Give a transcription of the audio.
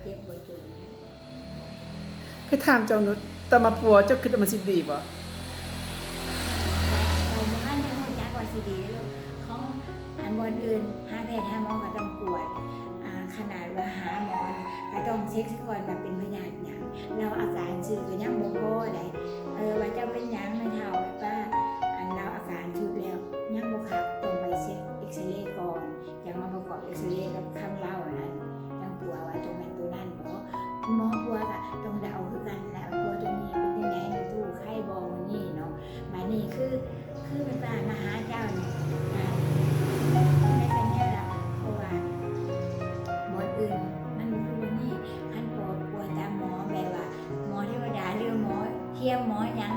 ເຈັບບໍ່ຈົນ. ຄືຖາມເຈົ້ານຸດ ຕອນມາປົວເຈົ້າຄິດວ່າມັນຊິດີບໍ່? ເຮົາບໍ່ທັນໄດ້ຮູ້ຈັກວ່າຊິດີເດີລູກ. ຂອງອັນບ່ອນອື່ນ ຫາແພດຫາໝໍກໍຕ້ອງກວດ, ອາ ຂະໜາດວ່າຫາໝໍກໍຕ້ອງເຊັກຊະກ່ອນວ່າເປັນພະຍາດຫຍັງ. ລາວອາການຊື່ກໍຍັງບໍ່ພໍໃດ໋. ເອີ ວ່າເຈົ້າເປັນຫຍັງແມ່ເຖົ້າ ປ້າ? ອັນລາວອາການສຸດແລ້ວຍັງບໍ່ຄັກ ຕ້ອງໄປເຊັກເອັກສະເຣກ່ອນ ຈັ່ງມາປະກອບເອັກສະເຣກັບຄຳເວົ້ານັ້ນ ຈັ່ງຕົວະວ່າຕົວແມ່ນຕົວນັ້ນບໍ. ໝໍປົວກໍຕ້ອງເດົາຄືກັນແຫຼະ ປົວຕົວນີ້ເປັນຈັ່ງໃດ ມັນທຸກໄຂ້ບໍ່ມື້ນີ້ເນາະ. ບາດນີ້ຄື ຄືແມ່ປ້າມາຫາເຈົ້ານີ້ ກໍໄດ້ແຕ່ແນວລະ ເພາະວ່າບ່ອນອື່ນມັນບໍ່ຄືບ່ອນນີ້. ຄັນປົວ ປົວຕາມໝໍແບບວ່າໝໍເທວະດາ ຫຼື ໝໍທຽມ ໝໍຫຍັງ